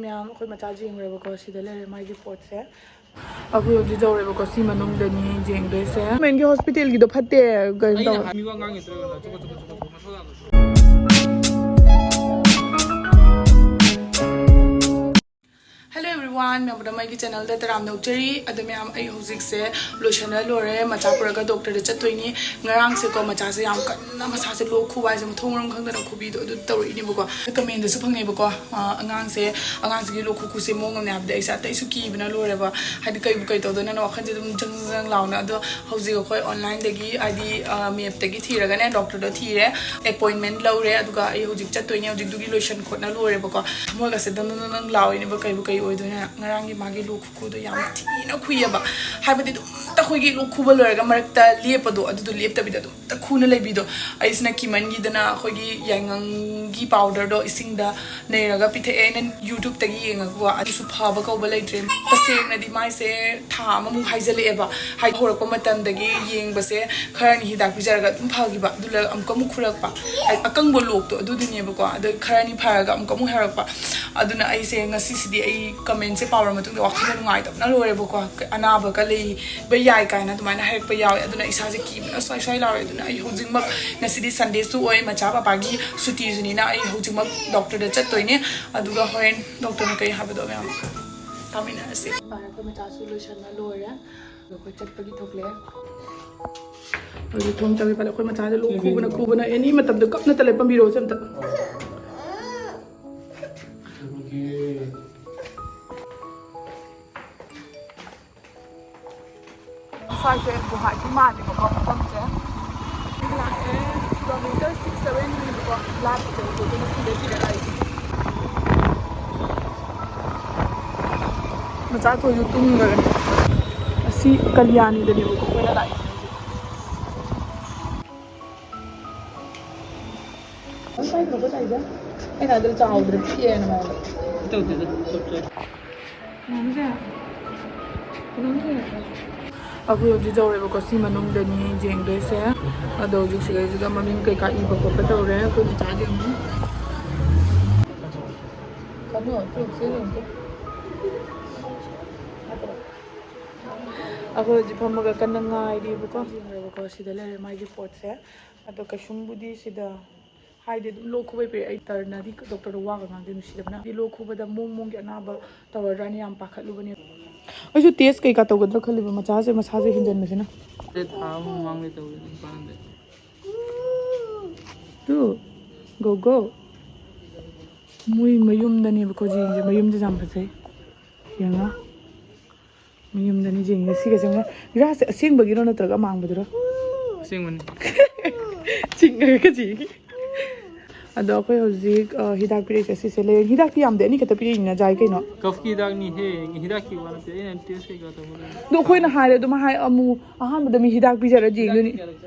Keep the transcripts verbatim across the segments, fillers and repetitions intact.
ꯃꯌꯥꯝ ꯑꯩꯈꯣꯏ ꯃꯆꯥꯁꯦ ꯌꯦꯡꯉꯨꯔꯦꯕꯀꯣ, ꯁꯤꯗ ꯂꯩꯔꯦ ꯃꯥꯒꯤ ꯄꯣꯠꯁꯦ꯫ ꯑꯩꯈꯣꯏ ꯍꯧꯖꯤꯛ ꯌꯧꯔꯦꯕꯀꯣ, ꯁꯤ ꯃꯅꯨꯡꯗꯅꯤ ꯌꯦꯡꯗꯣꯏꯁꯦ꯫ ꯒꯚꯔꯟꯃꯦꯟꯒꯤ ꯍꯣꯁꯄꯤꯇꯥꯜꯒꯤꯗꯣ ꯐꯠꯇꯦ, ꯀꯩꯅꯣ ꯇꯧ꯫ ꯃꯤ ꯋꯥ ꯉꯥꯡꯉꯦ ꯇꯧꯔꯒꯅ ꯆꯣꯀꯣ ꯆꯣꯀꯣ ꯆꯣꯀꯣ ꯆꯣꯀꯣ ꯃꯊꯧ ꯌꯥꯝꯅ ꯁꯨ- Hello everyone, ꯃꯌꯥꯝ ꯄꯨꯝꯅꯃꯛ ꯑꯩꯒꯤ ꯆꯦꯅꯦꯜꯗ ꯇꯔꯥꯝꯅ ꯑꯣꯛꯆꯔꯤ꯫ ꯑꯗꯣ ꯃꯌꯥꯝ, ꯑꯩ ꯍꯧꯖꯤꯛꯁꯦ ꯂꯣꯏꯁꯟꯅ ꯂꯣꯏꯔꯦ, ꯃꯆꯥ ꯄꯨꯔꯒ ꯗꯣꯛꯇꯔꯗ ꯆꯠꯇꯣꯏꯅꯤ꯫ ꯉꯔꯥꯡꯁꯦꯀꯣ, ꯃꯆꯥꯁꯦ ꯌꯥꯝ ꯀꯟꯅ ꯃꯁꯥꯁꯦ ꯂꯣꯛ ꯈꯨꯕ ꯍꯥꯏꯁꯦ, ꯃꯊꯣꯡ ꯃꯔꯝ ꯈꯪꯗꯅ ꯈꯨꯕꯤꯗꯣ ꯑꯗꯨ ꯇꯧꯔꯛꯏꯅꯦꯕꯀꯣ꯫ ꯀꯃꯦꯟꯗꯁꯨ ꯐꯪꯉꯦꯕꯀꯣ, ꯑ, ꯑꯉꯥꯡꯁꯦ, ꯑꯉꯥꯡꯁꯤꯒꯤ ꯂꯣꯛ ꯈꯨꯈꯨꯁꯦ ꯃꯑꯣꯡ ꯑꯃꯅꯦ ꯍꯥꯏꯕꯗ ꯑꯩꯁꯦ ꯑꯇꯩꯁꯨ ꯀꯤꯕꯅ ꯂꯣꯏꯔꯦꯕ꯫ ꯍꯥꯏꯗꯤ ꯀꯩꯕꯨ ꯀꯩ ꯇꯧꯗꯣꯏꯅꯣ ꯋꯥꯈꯜꯁꯦ ꯑꯗꯨꯝ ꯖꯪ ꯖꯪ ꯂꯥꯎꯅ꯫ ꯑꯗꯣ ꯍꯧꯖꯤꯛ ꯑꯩꯈꯣꯏ ꯑꯣꯟꯂꯥꯏꯟꯗꯒꯤ, ꯍꯥꯏꯗꯤ, ꯑ, ꯃꯦꯞꯇꯒꯤ ꯊꯤꯔꯒꯅꯦ, ꯗꯣꯛꯇꯔꯗꯣ ꯊꯤꯔꯦ, ꯑꯦꯄꯣꯏꯟꯃꯦꯟ ꯂꯧꯔꯦ, ꯑꯗꯨꯒ ꯑꯩ ꯍꯧꯖꯤꯛ ꯆꯠꯇꯣꯏꯅꯦ꯫ ꯍꯧꯖꯤꯛꯇꯨꯒꯤ ꯂꯣꯏꯁꯟ ꯈꯣꯠꯅ ꯂꯣꯏꯔꯦꯕꯀꯣ꯫ ꯊꯃꯣꯏꯒꯁꯦ ꯗꯪ ꯗꯪ ꯗꯪ ꯗꯪ ꯂꯥꯎꯔꯤꯅꯦꯕ, ꯀꯩꯕꯨ ꯀꯩ ꯑꯣꯏꯗꯣꯏꯅꯣ꯫ ꯉꯔꯥꯡꯒꯤ ꯃꯥꯒꯤ ꯂꯣꯛ ꯈꯨꯗꯣ ꯌꯥꯝ ꯊꯤꯅ ꯈꯨꯏꯌꯦꯕ꯫ ꯍꯥꯏꯕꯗꯤ ꯑꯗꯨꯝ ꯑꯩꯈꯣꯏꯒꯤ ꯂꯣꯛ ꯈꯨꯕ ꯂꯣꯏꯔꯒ ꯃꯔꯛꯇ ꯂꯦꯞꯄꯗꯣ, ꯑꯗꯨꯗꯣ ꯂꯦꯞꯇꯕꯤꯗ ꯑꯗꯨꯝ ꯈꯨꯅ ꯂꯩꯕꯤꯗꯣ꯫ ꯑꯩꯁꯤꯅ ꯀꯤꯃꯟꯒꯤꯗꯅ ꯑꯩꯈꯣꯏꯒꯤ ꯌꯥꯏꯉꯪꯒꯤ ꯄꯥꯎꯗꯔꯗꯣ ꯏꯁꯤꯡꯗ ꯅꯩꯔꯒ ꯄꯤꯊꯛꯑꯦ꯫ ꯑꯩꯅ YouTubeꯇꯒꯤ ꯌꯦꯡꯉꯒꯀꯣ, ꯑꯗꯨꯁꯨ ꯐꯕ ꯀꯧꯕ ꯂꯩꯇ꯭ꯔꯦ꯫ ꯇꯁꯦꯡꯅꯗꯤ ꯃꯥꯏꯁꯦ ꯊꯥ ꯑꯃꯃꯨꯛ ꯍꯥꯏꯖꯜꯂꯛꯑꯦꯕ꯫ ꯍꯥꯏꯗꯤ ꯍꯧꯔꯛꯄ ꯃꯇꯝꯗꯒꯤ ꯌꯦꯡꯕꯁꯦ ꯈꯔꯅꯤ ꯍꯤꯗꯥꯛ ꯄꯤꯖꯔꯒ ꯑꯗꯨꯝ ꯐꯈꯤꯕ, ꯑꯗꯨ ꯂꯣꯏꯔꯒ ꯑꯃꯨꯛꯀ ꯑꯃꯨꯛ ꯈꯨꯔꯛꯄ꯫ ꯍꯥꯏꯗꯤ ꯑꯀꯪꯕ ꯂꯣꯛꯇꯣ ꯑꯗꯨꯗꯨꯅꯦꯕꯀꯣ꯫ ꯑꯗꯣ ꯈꯔꯅꯤ ꯐꯔꯒ ꯑꯃꯨꯛꯀ ꯑꯃꯨꯛ ꯍꯥꯏꯔꯛꯄ꯫ ꯑꯗꯨꯅ ꯑꯩꯁꯦ ꯉꯁꯤꯁꯤꯗꯤ ꯑꯩ ꯀꯃꯦꯟꯁꯦ ꯄꯥꯎꯔ ꯃꯇꯨꯡꯗ ꯋꯥꯈꯜꯁꯦ ꯅꯨꯡꯉꯥꯏꯇꯕꯅ ꯂꯣꯏꯔꯦꯕꯀꯣ꯫ ꯑꯅꯥꯕꯒ ꯂꯩꯕ ꯌꯥꯏ ꯀꯥꯏꯅ ꯑꯗꯨꯃꯥꯏꯅ ꯍꯥꯏꯔꯛꯄ ꯌꯥꯎꯋꯦ꯫ ꯑꯗꯨꯅ ꯏꯁꯥꯁꯦ ꯀꯤꯕꯅ ꯁ꯭ꯋꯥꯏ ꯁ꯭ꯋꯥꯏ ꯂꯥꯎꯔꯦ꯫ ꯑꯗꯨꯅ ꯑꯩ ꯍꯧꯖꯤꯛꯃꯛ, ꯉꯁꯤꯗꯤ ꯁꯟꯗꯦꯁꯨ ꯑꯣꯏ, ꯃꯆꯥ ꯄꯄꯥꯒꯤ ꯁꯨꯇꯤꯁꯨꯅꯤꯅ, ꯑꯩ ꯍꯧꯖꯤꯛꯃꯛ ꯗꯣꯛꯇꯔꯗ ꯆꯠꯇꯣꯏꯅꯦ꯫ ꯑꯗꯨꯒ ꯍꯣꯔꯦꯟ ꯗꯣꯛꯇꯔꯅ ꯀꯩ ꯍꯥꯏꯕꯗꯣ ꯃꯌꯥꯝ ꯇꯥꯃꯤꯟꯅꯔꯁꯦ꯫ ꯑꯩꯈꯣꯏ ꯃꯆꯥꯁꯨ ꯂꯣꯏꯁꯟꯕ ꯂꯣꯏꯔꯦ꯫ ꯑꯗꯣ ꯑꯩꯈꯣꯏ ꯆꯠꯄꯒꯤ ꯊꯣꯛꯂꯛꯑꯦ꯫ ꯍꯧꯖꯤꯛ ꯊꯣꯡ ꯆꯪꯉꯦ ꯈꯜꯂꯦ, ꯑꯩꯈꯣꯏ ꯃꯆꯥꯁꯦ ꯂꯣꯛ ꯈꯨꯕꯅ ꯈꯨꯕꯅ ꯑꯦꯅꯤ ꯃꯇꯝꯗ ꯀꯞ ꯅꯠꯇ ꯂꯩ ꯄꯥꯝꯕꯤꯔꯛꯑꯣꯁꯦ ꯑꯝꯇ꯫ ꯁ꯭ꯋꯥꯏꯁꯦ ꯒꯨꯍꯥꯇꯤ ꯃꯥꯜꯂꯦꯕꯀꯣ ꯃꯐꯝꯁꯦ꯫ ꯂꯥꯛꯑꯦ, ꯀꯤꯂꯣꯃꯤꯇꯔ ꯁꯤꯛꯁ ꯁꯚꯦꯟꯅꯦꯕꯀꯣ ꯂꯥꯞꯄꯤꯁꯦ, ꯑꯗꯨꯅ ꯊꯤꯔ ꯊꯤꯔ ꯂꯥꯛꯏꯁꯦ꯫ ꯃꯆꯥ ꯊꯣꯏꯁꯨ ꯇꯨꯝꯈ꯭ꯔꯦ꯫ ꯑꯁꯤ ꯀꯜꯌꯥꯅꯤꯗꯅꯦꯕꯀꯣ ꯑꯩꯈꯣꯏꯅ ꯂꯥꯛꯏꯁꯦ꯫ ꯉꯁꯥꯏ ꯂꯨꯄꯥ ꯆꯥꯏꯗ꯫ ꯑꯩꯅ ꯑꯗꯨ ꯆꯥꯎꯗ꯭ꯔꯦ, ꯄꯤꯛꯑꯦꯅ ꯃꯥꯗꯣ꯫ ꯇꯧꯗꯦꯗ, ꯆꯞ ꯆꯥꯏ꯫ ꯃꯥꯝꯁꯦ, ꯀꯩꯅꯣꯝꯁꯦ꯫ ꯑꯩꯈꯣꯏ ꯍꯧꯖꯤꯛ ꯌꯧꯔꯦꯕꯀꯣ, ꯁꯤ ꯃꯅꯨꯡꯗꯅꯤ ꯌꯦꯡꯗꯣꯏꯁꯦ꯫ ꯑꯗꯣ ꯍꯧꯖꯤꯛ ꯁꯤꯗꯩꯁꯤꯗ ꯃꯃꯤꯡ ꯀꯩꯀꯥ ꯏꯕ ꯈꯣꯠꯄ ꯇꯧꯔꯦ ꯑꯩꯈꯣꯏ ꯃꯆꯥꯁꯤꯡ꯫ ꯑꯩꯈꯣꯏ ꯍꯧꯖꯤꯛ ꯐꯝꯃꯒ ꯀꯟꯅ ꯉꯥꯏꯔꯤꯕꯀꯣ꯫ ꯌꯦꯡꯉꯦꯕꯀꯣ, ꯁꯤꯗ ꯂꯩꯔꯦ ꯃꯥꯒꯤ ꯄꯣꯠꯁꯦ꯫ ꯑꯗꯣ ꯀꯩꯁꯨꯝꯕꯨꯗꯤ ꯁꯤꯗ ꯍꯥꯏꯗꯤ ꯑꯗꯨꯝ ꯂꯣꯛ ꯈꯨꯕꯩ ꯄꯤꯔꯛꯑꯦ꯫ ꯑꯩ ꯇꯔꯅꯗꯤ ꯗꯣꯛꯇꯔꯗ ꯋꯥꯒ ꯉꯥꯡꯗꯦ, ꯅꯨꯡꯁꯤꯗꯕꯅ꯫ ꯍꯥꯏꯗꯤ ꯂꯣꯛ ꯈꯨꯕꯗ ꯃꯣꯡ ꯃꯣꯡꯒꯤ ꯑꯅꯥꯕ ꯇꯧꯔꯗ꯭ꯔꯥꯅ ꯌꯥꯝ ꯄꯥꯈꯠꯂꯨꯕꯅꯦ꯫ ꯑꯩꯁꯨ ꯇꯦꯁ ꯀꯩꯀꯥ ꯇꯧꯒꯗ꯭ꯔꯥ ꯈꯜꯂꯤꯕ, ꯃꯆꯥꯁꯦ ꯃꯁꯥꯁꯦ ꯍꯦꯟꯖꯟꯕꯁꯤꯅ꯫ ꯊꯥ ꯑꯃ ꯃꯃꯥꯡꯗꯩ ꯇꯧꯔꯦ ꯑꯗꯨꯝ ꯀꯥꯟꯅꯗꯦ꯫ Two GO GO. ꯃꯣꯏ ꯃꯌꯨꯝꯗꯅꯦꯕꯀꯣ ꯌꯦꯡꯁꯦ, ꯃꯌꯨꯝꯁꯦ ꯌꯥꯝ ꯐꯖꯩ꯫ ꯌꯦꯡꯉꯣ, ꯃꯌꯨꯝꯗꯅꯤ ꯌꯦꯡꯉꯦ꯫ ꯁꯤꯒꯁꯦ ꯑꯃ ꯒ꯭ꯔꯥꯁꯁꯦ ꯑꯁꯦꯡꯕꯒꯤꯔꯣ ꯅꯠꯇ꯭ꯔꯒ ꯑꯃꯥꯡꯕꯗꯨꯔꯣ? ꯑꯁꯦꯡꯕꯅꯤ꯫ ꯆꯤꯡꯉꯒ ꯆꯤꯡꯉꯤ꯫ ꯑꯗꯣ ꯑꯩꯈꯣꯏ ꯍꯧꯖꯤꯛ, ꯑ, ꯍꯤꯗꯥꯛ ꯄꯤꯔꯛꯏꯁꯦ ꯁꯤꯁꯦ ꯂꯩꯔꯅꯤ꯫ ꯍꯤꯗꯥꯛꯇꯤ ꯌꯥꯝꯗꯦ, ꯑꯅꯤ ꯈꯛꯇ ꯄꯤꯔꯛꯏꯅꯤꯅ ꯌꯥꯏ ꯀꯩꯅꯣ꯫ ꯀꯐꯀꯤ ꯍꯤꯗꯥꯛꯅꯤ ꯍꯦ, ꯍꯤꯗꯥꯛꯀꯤ ꯋꯥ ꯅꯠꯇꯦ, ꯑꯩꯅ ꯇꯦꯁ ꯀꯩꯀꯥ ꯇꯧꯕꯗ꯫ ꯑꯗꯣ ꯑꯩꯈꯣꯏꯅ ꯍꯥꯏꯔꯦ ꯑꯗꯨꯝ ꯍꯥꯏ ꯑꯃꯨ ꯑꯍꯥꯟꯕꯗ ꯃꯤ ꯍꯤꯗꯥꯛ ꯄꯤꯖꯔ ꯌꯦꯡꯗꯣꯏꯅꯤ꯫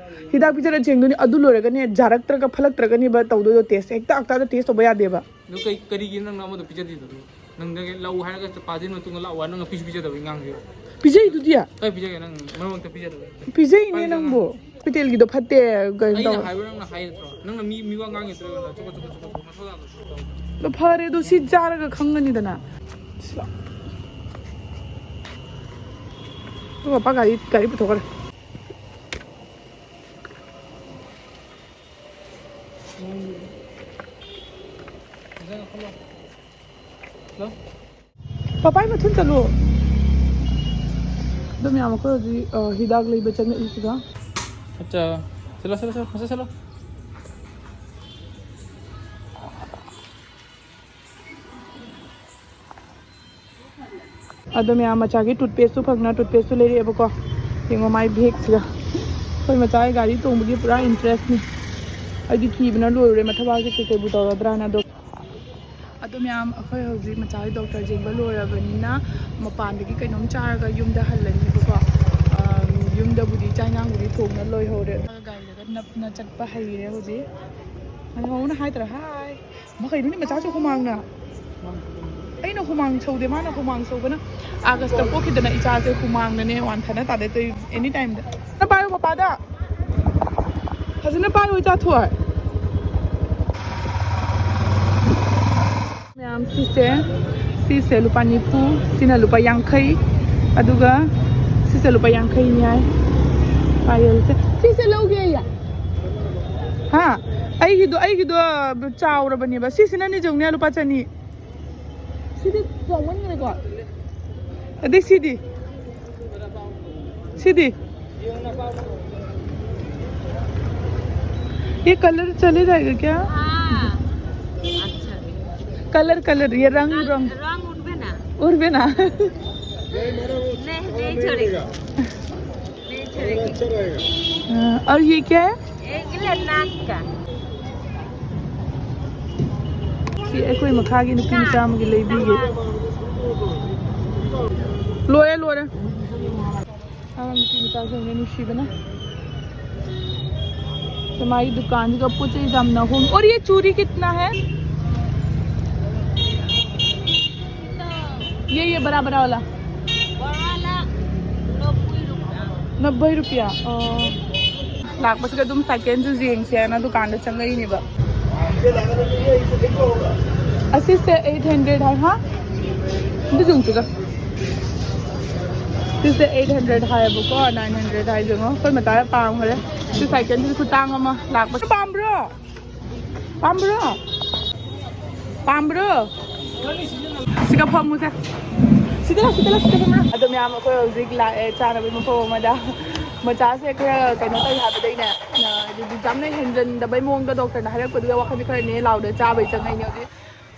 ꯍꯤꯗꯥꯛ ꯄꯤꯖꯔ ꯌꯦꯡꯗꯣꯏꯅꯤ꯫ ꯑꯗꯨ ꯂꯣꯏꯔꯒꯅꯦ ꯖꯥꯔꯛꯇ꯭ꯔꯒ ꯐꯠꯂꯛꯇ꯭ꯔꯒꯅꯦꯕ ꯇꯧꯗꯣꯏꯗꯣ ꯇꯦꯁ꯫ ꯍꯦꯛꯇ ꯑꯛꯇꯥꯗ ꯇꯦꯁ ꯇꯧꯕ ꯌꯥꯗꯦꯕ꯫ ꯑꯗꯨ ꯀꯩ, ꯀꯔꯤꯒꯤ ꯅꯪꯅ ꯑꯃꯗꯣ ꯄꯤꯖꯗ꯭ꯔꯤꯗꯣ? ꯅꯪꯗꯒꯤ ꯂꯧ ꯍꯥꯏꯔꯒ ꯄꯥꯗꯤ ꯃꯇꯨꯡꯗ ꯂꯥꯛꯑꯣ ꯍꯥꯏꯔꯒ ꯅꯪꯅ ꯄꯤꯁꯨ ꯄꯤꯖꯗꯕ ꯑꯉꯥꯡꯁꯦ꯫ ꯄꯤꯖꯩꯗꯨꯗꯤ꯫ ꯀꯥꯏ ꯄꯤꯖꯒꯦ ꯅꯪ? ꯃꯔꯛ ꯃꯔꯛꯇ ꯄꯤꯖꯗꯕ꯫ ꯄꯤꯖꯩꯅꯦ ꯄꯥꯏꯖ ꯅꯪꯕꯨ꯫ ꯑꯉꯥꯡ꯫ ꯍꯣꯁꯄꯤꯇꯥꯜꯒꯤꯗꯣ ꯐꯠꯇꯦ, ꯀꯩꯅꯣ ꯑꯩꯅ ꯇꯧ꯫ ꯍꯥꯏꯕ ꯅꯪꯅ ꯍꯥꯏ ꯅꯠꯇ꯭ꯔꯣ? ꯅꯪꯅ ꯃꯤ, ꯃꯤꯋꯥ ꯉꯥꯡꯉꯤ ꯅꯠꯇ꯭ꯔꯣ? ꯆꯨꯀꯣ, ꯆꯨꯀꯣ, ꯆꯨꯀꯣ, ꯆꯨꯀꯣ, ꯃꯊꯧ ꯌꯥꯗꯕ ꯇꯧ꯫ ꯑꯗꯣ ꯐꯔꯦ, ꯑꯗꯣ ꯁꯤ ꯆꯥꯔꯒ ꯈꯪꯒꯅꯤꯗꯅ꯫ ꯁꯤ ꯂꯥꯎ꯫ ꯑꯩꯈꯣꯏ ꯄꯄꯥ ꯒꯥꯔꯤ, ꯒꯥꯔꯤ ꯄꯨꯊꯣꯛꯈ꯭ꯔꯦ꯫ ꯄꯄꯥꯏ ꯃꯊꯨꯟ ꯆꯠꯂꯨ꯫ ꯑꯗꯣ ꯃꯌꯥꯝ ꯑꯩꯈꯣꯏ ꯍꯧꯖꯤꯛ, ꯑ, ꯍꯤꯗꯥꯛ ꯂꯩꯕ ꯆꯪꯉꯛꯏꯁꯤꯒ꯫ ꯑꯠꯆꯥ꯫ ꯆꯠꯂꯣ, ꯆꯠꯂꯣ, ꯆꯠꯂꯣ, ꯐꯖ ꯆꯠꯂꯣ꯫ ꯑꯗꯣ ꯃꯌꯥꯝ ꯃꯆꯥꯒꯤ ꯇꯨꯠꯄꯦꯁꯁꯨ ꯐꯪꯅ ꯇꯨꯠꯄꯦꯁꯁꯨ ꯂꯩꯔꯛꯑꯦꯕꯀꯣ꯫ ꯌꯦꯡꯉꯣ ꯃꯥꯏ ꯕꯦꯒꯁꯤꯒ꯫ ꯑꯩꯈꯣꯏ ꯃꯆꯥꯒꯤ ꯒꯥꯔꯤ ꯇꯣꯡꯕꯒꯤ ꯄꯨꯔꯥ ꯏꯟꯇꯔꯦꯁꯅꯤ꯫ ꯑꯩꯗꯤ ꯀꯤꯕꯅ ꯂꯣꯏꯔꯨꯔꯦ, ꯃꯊꯕꯥꯛꯁꯦ ꯀꯩꯀꯩꯕꯨ ꯇꯧꯔꯗ꯭ꯔꯥꯅ꯫ ꯑꯗꯣ ꯑꯗꯣ ꯃꯌꯥꯝ, ꯑꯩꯈꯣꯏ ꯍꯧꯖꯤꯛ ꯃꯆꯥꯒꯤ ꯗꯣꯛꯇꯔ ꯌꯦꯡꯕ ꯂꯣꯏꯔꯕꯅꯤꯅ ꯃꯄꯥꯟꯗꯒꯤ ꯀꯩꯅꯣꯝ ꯆꯥꯔꯒ ꯌꯨꯝꯗ ꯍꯜꯂꯅꯤꯕꯀꯣ꯫ ꯑ, ꯌꯨꯝꯗꯕꯨꯗꯤ ꯆꯥꯛ ꯏꯟꯖꯥꯡꯕꯨꯗꯤ ꯊꯣꯡꯅ ꯂꯣꯏꯍꯧꯔꯦ꯫ ꯒꯥꯔꯤꯗꯒ ꯅꯞꯅ ꯆꯠꯄ ꯍꯩꯔꯦ ꯍꯧꯖꯤꯛ꯫ ꯑꯗꯣ ꯃꯉꯣꯟꯗ ꯍꯥꯏꯗ꯭ꯔꯥ? ꯍꯥꯏ꯫ ꯃꯈꯩꯗꯨꯅꯤ ꯃꯆꯥꯁꯨ ꯍꯨꯃꯥꯡꯅ꯫ ꯑꯩꯅ ꯍꯨꯃꯥꯡ ꯁꯧꯗꯦ, ꯃꯥꯅ ꯍꯨꯃꯥꯡ ꯁꯧꯕꯅ꯫ ꯑꯥꯒꯁꯇ ꯄꯣꯛꯈꯤꯗꯅ ꯏꯆꯥꯁꯦ ꯍꯨꯃꯥꯡꯅꯅꯦ ꯋꯥꯟꯊꯅ ꯇꯥꯗꯦ ꯇꯧꯔꯤ ꯑꯦꯅꯤ ꯇꯥꯏꯝꯗ꯫ ꯐꯖꯅ ꯄꯥꯏꯌꯨ ꯄꯄꯥꯗ꯫ ꯐꯖꯅ ꯄꯥꯏꯌꯨ ꯏꯆꯥ ꯊꯣꯏ꯫ ꯃꯌꯥꯝ, ꯁꯤꯁꯦ, ꯁꯤꯁꯦ ꯂꯨꯄꯥ ꯅꯤꯐꯨ, ꯁꯤꯅ ꯂꯨꯄꯥ ꯌꯥꯡꯈꯩ, ꯑꯗꯨꯒ ꯁꯤꯁꯦ ꯂꯨꯄꯥ ꯌꯥꯡꯈꯩꯅꯤ ꯍꯥꯏ꯫ ꯄꯥꯌꯦꯜꯁꯦ, ꯁꯤꯁꯦ ꯂꯧꯒꯦ ꯑꯩ꯫ ꯍꯥ? ꯑꯩꯒꯤꯗꯣ, ꯑꯩꯒꯤꯗꯣ ꯆꯥꯎꯔꯕꯅꯦꯕ꯫ ꯁꯤꯁꯤꯅꯅꯦ, ꯆꯧꯅꯦ, ꯂꯨꯄꯥ ꯆꯅꯤ꯫ ꯁꯤꯗꯤ ꯆꯥꯎꯃꯟꯈ꯭ꯔꯦꯀꯣ꯫ ꯑꯗꯩ ꯁꯤꯗꯤ? ꯁꯤꯗꯤ? ये कलर चले जाएगा क्या? हाँ। अच्छा। कलर, कलर, ये रंग, रंग। रंग उठबे ना। उठबे ना। नहीं, नहीं छोड़ेगा। नहीं छोड़ेगा। हाँ, और ये क्या है? एक ले नाक का। ꯁꯤ ꯑꯩꯈꯣꯏ ꯃꯈꯥꯒꯤ ꯅꯨꯄꯤ ꯃꯆꯥ ꯑꯃꯒꯤ ꯂꯩꯕꯤꯒꯦ꯫ ꯂꯣꯏꯔꯦ, ꯂꯣꯏꯔꯦ꯫ ꯑꯉꯥꯡ ꯅꯨꯄꯤ ꯃꯆꯥꯁꯤꯡꯁꯦ ꯅꯨꯡꯁꯤꯕꯅ꯫ ꯃꯥꯒꯤ ꯗꯨꯀꯥꯟꯁꯤꯗ ꯄꯣꯠ ꯆꯩ ꯌꯥꯝꯅ ꯍꯣꯡ꯫ और ये चूड़ी कितना है? ये, ये बड़ा, बड़ा वाला। बड़ा वाला नब्बे रुपया। नब्बे रुपया? ꯑꯣ꯫ ꯂꯥꯛꯄꯁꯤꯗ ꯑꯗꯨꯝ ꯁꯥꯏꯀꯦꯜꯁꯨ ꯌꯦꯡꯁꯦ ꯍꯥꯏꯅ ꯗꯨꯀꯥꯟꯗ ꯆꯪꯉꯛꯏꯅꯦꯕ꯫ ꯑꯁꯤꯁꯦ ꯑꯩꯠ ꯍꯟꯗ꯭ꯔꯦꯗ ꯍꯥꯏ, ꯍꯥ? ꯑꯗꯨ ꯌꯦꯡꯁꯤꯒ꯫ ꯁꯤꯁꯦ ꯑꯩꯠ ꯍꯟꯗ꯭ꯔꯦꯗ ꯍꯥꯏꯌꯦꯕꯀꯣ, ꯅꯥꯏꯟ ꯍꯟꯗ꯭ꯔꯦꯗ ꯍꯥꯏ꯫ ꯌꯦꯡꯉꯣ, ꯑꯩꯈꯣꯏ ꯃꯇꯥꯗ ꯄꯥꯝꯈ꯭ꯔꯦ꯫ ꯁꯤ ꯁꯥꯏꯀꯜꯁꯤꯗꯤ ꯈꯨꯇꯥꯡ ꯑꯃ꯫ ꯂꯥꯛꯄꯁꯤ ꯄꯥꯝꯕ꯭ꯔꯣ? ꯄꯥꯝꯕ꯭ꯔꯣ? ꯄꯥꯝꯕ꯭ꯔꯣ? ꯁꯤꯒ ꯐꯝꯃꯨꯁꯦ꯫ ꯁꯤꯗ ꯂꯥꯎ, ꯁꯤꯗ ꯂꯥꯎ, ꯁꯤꯗ ꯐꯝꯃꯨ ꯂꯥꯎ꯫ ꯑꯗꯣ ꯃꯌꯥꯝ, ꯑꯩꯈꯣꯏ ꯍꯧꯖꯤꯛ ꯂꯥꯛꯑꯦ ꯆꯥꯅꯕꯒꯤ ꯃꯐꯝ ꯑꯃꯗ꯫ ꯃꯆꯥꯁꯦ ꯈꯔ ꯀꯩꯅꯣ ꯇꯧꯏ ꯍꯥꯏꯕꯗꯩꯅꯦ, ꯑ, ꯑꯗꯨꯗꯤ ꯌꯥꯝꯅ ꯍꯦꯟꯖꯟꯗꯕꯩ ꯃꯑꯣꯡꯗ ꯗꯣꯛꯇꯔꯅ ꯍꯥꯏꯔꯛꯄꯗꯨꯗ ꯋꯥꯈꯜꯁꯦ ꯈꯔ ꯅꯦ ꯂꯥꯎꯗ ꯆꯥꯕꯩ ꯆꯪꯉꯛꯏꯅꯦ ꯍꯧꯖꯤꯛ꯫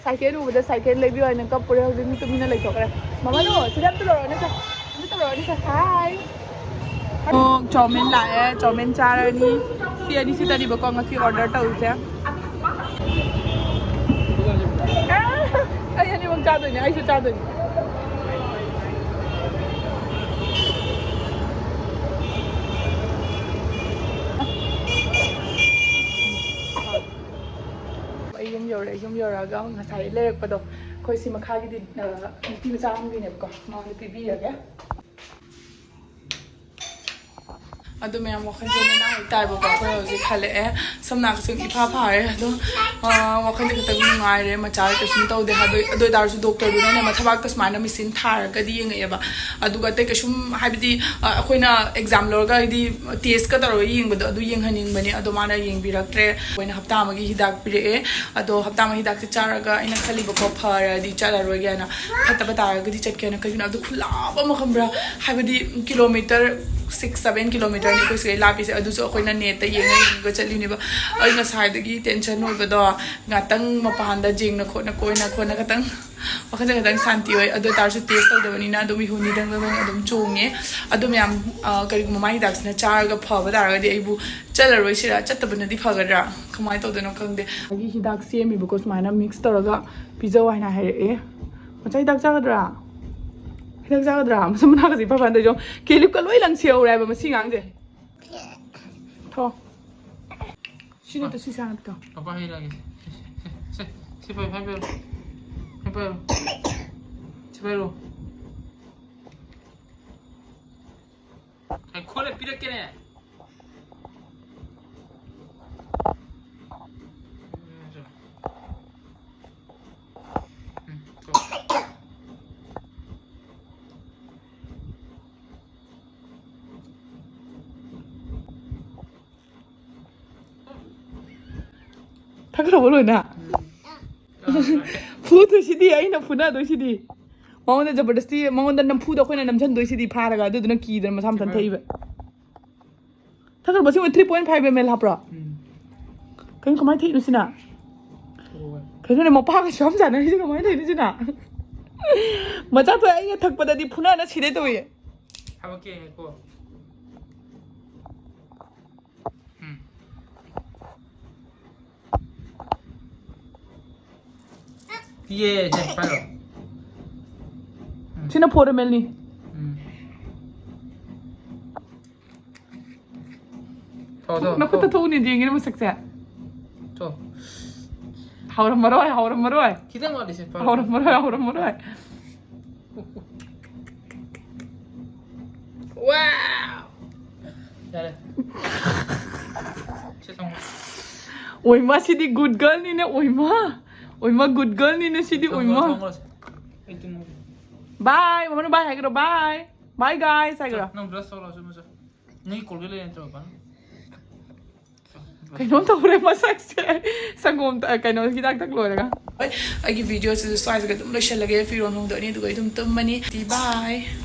ꯁꯥꯏꯀꯦꯜ ꯎꯕꯗ ꯁꯥꯏꯀꯦꯜ ꯂꯩꯕꯤꯌꯨ ꯍꯥꯏꯅ ꯀꯞꯄꯨꯔꯦ꯫ ꯍꯧꯖꯤꯛ ꯃꯤ ꯇꯨꯃꯤꯟꯅ ꯂꯩꯊꯣꯛꯈ꯭ꯔꯦ꯫ ꯃꯃꯥꯗꯣ, ꯁꯤꯗ ꯑꯝꯇ ꯂꯧꯔꯛꯑꯣꯅꯦ ꯁꯦ꯫ ꯑꯝꯇ ꯇꯧꯔꯛꯑꯣꯅꯦ ꯁꯦ꯫ ꯍꯥꯏ꯫ ꯑꯣ, ꯆꯧꯃꯤꯟ ꯂꯥꯛꯑꯦ, ꯆꯧꯃꯤꯟ ꯆꯥꯔꯅꯤ꯫ ꯁꯤ ꯑꯅꯤ ꯁꯤꯗꯅꯤꯕꯀꯣ ꯉꯁꯤ ꯑꯣꯔꯗꯔ ꯇꯧꯔꯤꯁꯦ꯫ ꯑꯩ ꯑꯅꯤꯃꯛ ꯆꯥꯗꯣꯏꯅꯦ, ꯑꯩꯁꯨ ꯆꯥꯗꯣꯏꯅꯦ꯫ ꯑꯩ ꯌꯨꯝ ꯌꯧꯔꯛꯑꯦ꯫ ꯌꯨꯝ ꯌꯧꯔꯛꯑꯒ ꯉꯁꯥꯏ ꯂꯩꯔꯛꯄꯗꯣ, ꯑꯩꯈꯣꯏ ꯁꯤ ꯃꯈꯥꯒꯤꯗꯤ, ꯑ, ꯅꯨꯄꯤ ꯃꯆꯥ ꯑꯃꯒꯤꯅꯦꯕꯀꯣ, ꯃꯉꯣꯟꯗ ꯄꯤꯕꯤꯔꯒꯦ꯫ ꯑꯗꯨ ꯃꯌꯥꯝ ꯋꯥꯈꯜꯁꯦ ꯅꯨꯡꯉꯥꯏ ꯇꯥꯏꯕꯀꯣ꯫ ꯑꯩꯈꯣꯏ ꯍꯧꯖꯤꯛ ꯍꯜꯂꯛꯑꯦ꯫ ꯁꯝ ꯅꯥ ꯀꯛꯆꯤꯡ ꯏꯐꯥ ꯐꯥꯔꯦ꯫ ꯑꯗꯣ, ꯑ, ꯋꯥꯈꯜꯁꯦ ꯈꯤꯇꯪ ꯅꯨꯡꯉꯥꯏꯔꯦ꯫ ꯃꯆꯥ ꯀꯩꯁꯨꯝ ꯇꯧꯗꯦ꯫ ꯑꯗꯨ, ꯑꯗꯨ ꯑꯣꯏ ꯇꯥꯔꯁꯨ ꯗꯣꯛꯇꯔꯗꯨꯅꯅꯦ ꯃꯊꯕꯥꯛꯇ ꯁꯨꯃꯥꯏꯅ ꯃꯦꯆꯤꯟ ꯊꯥꯔꯒꯗꯤ ꯌꯦꯡꯉꯛꯑꯦꯕ꯫ ꯑꯗꯨꯒ ꯑꯇꯩ ꯀꯩꯁꯨꯝ, ꯍꯥꯏꯕꯗꯤ, ꯑ, ꯑꯩꯈꯣꯏꯅ ꯑꯦꯛꯖꯥꯝ ꯂꯣꯏꯔꯒ ꯍꯥꯏꯗꯤ ꯇꯦꯁꯀ ꯇꯧꯔꯒ ꯌꯦꯡꯕꯗꯣ ꯑꯗꯨ ꯌꯦꯡꯍꯟꯅꯤꯡꯕꯅꯦ꯫ ꯑꯗꯣ ꯃꯥꯅ ꯌꯦꯡꯕꯤꯔꯛꯇ꯭ꯔꯦ꯫ ꯑꯩꯈꯣꯏꯅ ꯍꯞꯇꯥ ꯑꯃꯒꯤ ꯍꯤꯗꯥꯛ ꯄꯤꯔꯛꯑꯦ꯫ ꯑꯗꯣ ꯍꯞꯇꯥ ꯑꯃ ꯍꯤꯗꯥꯛꯁꯦ ꯆꯥꯔꯒ ꯑꯩꯅ ꯈꯜꯂꯤꯕꯀꯣ, ꯐꯔꯗꯤ ꯆꯠꯂꯔꯣꯏꯒꯦꯅ, ꯐꯠꯇꯕ ꯇꯥꯔꯒꯗꯤ ꯆꯠꯀꯦꯅ꯫ ꯀꯩꯒꯤꯅꯣ ꯑꯗꯨ ꯈꯨꯂꯥꯞ ꯑꯃ ꯈꯪꯕ꯭ꯔꯥ? ꯍꯥꯏꯕꯗꯤ ꯀꯤꯂꯣꯃꯤꯇꯔ ꯁꯤꯛꯁ ꯁꯕꯦꯟ ꯀꯤꯂꯣꯃꯤꯇꯔꯅꯤ ꯑꯩꯈꯣꯏ ꯁꯤꯗꯩ ꯂꯥꯞꯄꯤꯁꯦ꯫ ꯑꯗꯨꯁꯨ ꯑꯩꯈꯣꯏꯅ ꯅꯦꯠꯇ ꯌꯦꯡꯉ ꯌꯦꯡꯉꯒ ꯆꯠꯂꯤꯅꯦꯕ꯫ ꯑꯩ ꯉꯁꯥꯏꯗꯒꯤ ꯇꯦꯟꯁꯟ ꯑꯣꯏꯕꯗꯣ ꯉꯥꯛꯇꯪ ꯃꯄꯥꯟꯗ ꯌꯦꯡꯅ ꯈꯣꯠꯅ ꯀꯣꯏꯅ ꯈꯣꯠꯅ ꯈꯇꯪ ꯋꯥꯈꯜꯁꯦ ꯈꯇꯪ ꯁꯥꯟꯇꯤ ꯑꯣꯏ꯫ ꯑꯗꯨ ꯑꯣꯏ ꯇꯥꯔꯁꯨ ꯇꯦꯁ ꯇꯧꯗꯕꯅꯤꯅ ꯑꯗꯨꯝ ꯏꯍꯨ ꯅꯤꯗꯪ ꯗꯪ ꯑꯗꯨꯝ ꯆꯣꯡꯉꯦ꯫ ꯑꯗꯨ ꯃꯌꯥꯝ, ꯑ, ꯀꯔꯤꯒꯨꯝꯕ ꯃꯥꯏ ꯍꯤꯗꯥꯛꯁꯤꯅ ꯆꯥꯔꯒ ꯐꯕ ꯇꯥꯔꯒꯗꯤ ꯑꯩꯕꯨ ꯆꯠꯂꯔꯣꯏꯁꯤꯔꯥ? ꯆꯠꯇꯕꯅꯗꯤ ꯐꯒꯗ꯭ꯔꯥ? ꯀꯃꯥꯏꯅ ꯇꯧꯗꯣꯏꯅꯣ ꯈꯪꯗꯦ꯫ ꯑꯩꯒꯤ ꯍꯤꯗꯥꯛ ꯁꯦꯝꯃꯤꯕꯀꯣ, ꯁꯨꯃꯥꯏꯅ ꯃꯤꯛꯁ ꯇꯧꯔꯒ ꯄꯤꯖꯧ ꯍꯥꯏꯅ ꯍꯥꯏꯔꯛꯑꯦ꯫ ꯃꯆꯥ ꯍꯤꯗꯥꯛ ꯆꯥꯒꯗ꯭ꯔꯥ? ꯍꯤꯗꯥꯛ ꯆꯥꯒꯗ꯭ꯔꯥ? ꯃꯁꯝ ꯃꯅꯥꯒꯁꯦ ꯏꯐ ꯐꯟꯗ ꯌꯦꯡꯉꯣ꯫ ꯀꯦꯂꯤꯞꯀ ꯂꯣꯏ ꯂꯪꯁꯤꯍꯧꯔꯦ ꯍꯥꯏꯕ ꯃꯁꯤ ꯉꯥꯡꯁꯦ꯫ ꯊꯣ꯫ ꯁꯤ ꯅꯠꯇ ꯁꯤ ꯁꯥ ꯅꯠꯇ꯫ ꯄꯄꯥ ꯍꯩꯔꯛꯑꯒꯦ꯫ ꯁꯦ, ꯁꯦ, ꯁꯦ, ꯁꯤ ꯄꯥꯏ, ꯄꯥꯏ, ꯄꯥꯏꯔꯣ꯫ ꯁꯤ ꯄꯥꯏꯔꯣ꯫ ꯁꯤ ꯄꯥꯏꯔꯣ꯫ ꯑꯩ ꯈꯣꯠꯂ ꯄꯤꯔꯛꯀꯦꯅꯦ꯫ ꯎꯝ, ꯊꯣ꯫ ꯊꯛꯈ꯭ꯔꯕꯣ ꯂꯣꯏꯅ? ꯐꯨꯗꯣꯏꯁꯤꯗꯤ, ꯑꯩꯅ ꯐꯨꯅꯗꯣꯏꯁꯤꯗꯤ꯫ ꯃꯉꯣꯟꯗ ꯖꯕꯔꯗꯁꯇꯤ, ꯃꯉꯣꯟꯗ ꯅꯝꯐꯨꯗ ꯑꯩꯈꯣꯏꯅ ꯅꯝꯁꯤꯟꯗꯣꯏꯁꯤꯗꯤ ꯐꯥꯔꯒ, ꯑꯗꯨꯗꯨꯅ ꯀꯤꯗꯅ ꯃꯁꯥ ꯃꯊꯟ ꯊꯛꯏꯕ꯫ ꯊꯛꯈ꯭ꯔꯕ ꯁꯤꯕꯨ three point five ml ꯍꯥꯞꯄ꯭ꯔꯣ? ꯎꯝ꯫ ꯀꯩꯅꯣ, ꯀꯃꯥꯏꯅ ꯊꯛꯏꯅꯣ ꯁꯤꯅ? ꯊꯛꯑꯣ꯫ ꯀꯩꯅꯣꯅꯦ, ꯃꯄꯥꯒ ꯁꯨꯌꯥꯝ ꯆꯥꯟꯅꯔꯤꯁꯦ ꯀꯃꯥꯏꯅ ꯊꯛꯏꯅꯣ ꯁꯤꯅ? ꯃꯆꯥ ꯊꯣꯛꯑꯦ, ꯑꯩꯅ ꯊꯛꯄꯗꯗꯤ ꯐꯨꯅꯅ ꯁꯤꯗꯣꯏ ꯇꯧꯏ꯫ ꯊꯕꯛꯀꯤ ꯉꯥꯏꯈꯣ꯫ ꯎꯝ꯫ ꯄꯤꯌꯦ, ꯁꯦ, ꯄꯥꯏꯔꯣ꯫ ꯎꯝ꯫ ꯁꯤꯅ four ml ꯅꯤ꯫ ꯎꯝ꯫ ꯊꯣ, ꯊꯣ, ꯅꯈꯨꯠꯇ ꯊꯣ꯫ ꯊꯣꯛꯎꯅꯦ, ꯌꯦꯡꯒꯦꯅꯦ ꯃꯁꯛꯁꯦ꯫ ꯊꯣ꯫ ꯍꯥꯎꯔꯝꯃꯔꯣꯏ, ꯍꯥꯎꯔꯝꯃꯔꯣꯏ꯫ ꯈꯤꯇꯪ ꯋꯥꯠꯂꯤ, ꯁꯦ, ꯄꯥꯏꯔꯣ꯫ ꯍꯥꯎꯔꯝꯃꯔꯣꯏ, ꯍꯥꯎꯔꯝꯃꯔꯣꯏ꯫ Wow! ꯌꯥꯔꯦ꯫ ꯁꯦ ꯊꯝꯃꯣ꯫ ꯑꯣꯏꯃ, ꯁꯤꯗꯤ good girl ꯅꯤꯅꯦ, ꯑꯣꯏꯃ꯫ ꯑꯣꯏꯃ, good girl ꯅꯤꯅꯦ ꯁꯤꯗꯤ, ꯊꯝꯃꯣ, ꯑꯣꯏꯃ꯫ ꯊꯝꯃꯣ꯫ ꯑꯩ ꯇꯨꯝꯃꯒꯦ꯫ Bye, ꯃꯃꯥꯅ bye ꯍꯥꯏꯒ꯭ꯔꯣ, bye꯫ Bye guys ꯍꯥꯏꯒ꯭ꯔꯣ꯫ ꯅꯪ brush ꯇꯧꯔꯣ, ꯁꯨꯝ ꯁꯨꯝ꯫ ꯅꯪꯒꯤ Colgate ꯂꯩ ꯅꯠꯇ꯭ꯔꯣ, ꯄꯥ? ꯀꯩꯅꯣꯝ ꯇꯧꯔꯦ ꯃꯁꯛꯁꯦ꯫ ꯁꯪꯒꯣꯝ ꯊꯛ-, ꯀꯩꯅꯣ ꯍꯤꯗꯥꯛ ꯊꯛ ꯂꯣꯏꯔꯒ꯫ ꯍꯣꯏ, ꯑꯩꯒꯤ video ꯁꯤꯁꯨ ꯁ꯭ꯋꯥꯏꯁꯤꯒ ꯑꯗꯨꯝ ꯂꯣꯏꯁꯤꯜꯂꯒꯦ꯫ ꯐꯤꯔꯣꯜ ꯍꯣꯡꯗꯣꯛꯑꯅꯤ, ꯑꯗꯨꯒ ꯑꯩ ꯑꯗꯨꯝ ꯇꯨꯝꯃꯅꯤ꯫ Bye꯫